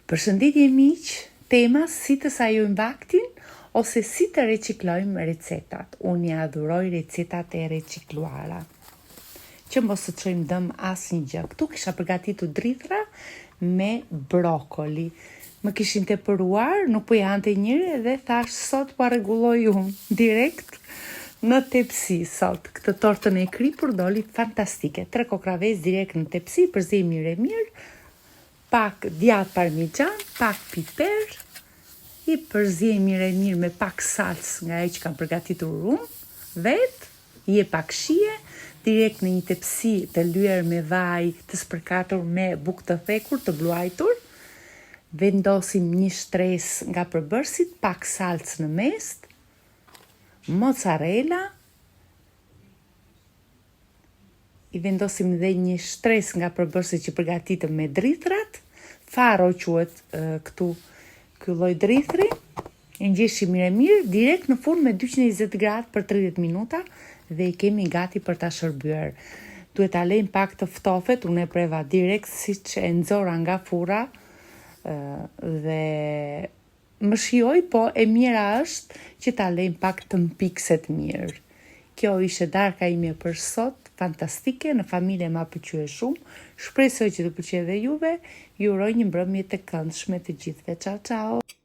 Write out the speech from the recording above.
Përshëndetje miq, tema si të sajojmë vaktin ose si të reciklojmë recetat. Unë i adhuroj recetat e recikluara. Që mos të çojmë dëm asnjë gjë. Këtu kisha përgatitur drithra me brokoli. Më kishin tepëruar, nuk po i hante njeri dhe thash sot po rregulloj unë direkt në tepsi sot. Këtë tortën e kripur doli fantastike. Tre kokrra vezë direkt në tepsi, përziej mirë e mirë, pak djathë parmixhan, pak piper, i përziej mirë e mirë me pak salcë nga ajo që kam përgatitur unë vetë, i jep pak shije, direkt në një tepsi të lyer me vaj të spërkatur me bukë të thekur të bluajtur, vendosim një shtresë nga përbërësit, pak salcë në mes, mozzarella, I vendosim dhe një shtresë nga përbërësit që përgatitëm me drithrat. Faro quhet këtu ky lloj drithri. E ngjeshim mirë e mirë, direkt në furrë me 220 gradë për 30 minuta dhe i kemi gati për ta shërbyer. Duhet ta lejmë pak të ftofet, unë e preva direkt siç e nxora nga furra dhe Më shijoi po e mira është që ta lejmë pak të mpikset mirë. Kjo ishte darka ime për sot, fantastike, në familje ma pëlqye shumë, shpresoj që të pëlqejë dhe juve, ju uroj një mbrëmje të këndshme të gjithëve. Ciao ciao.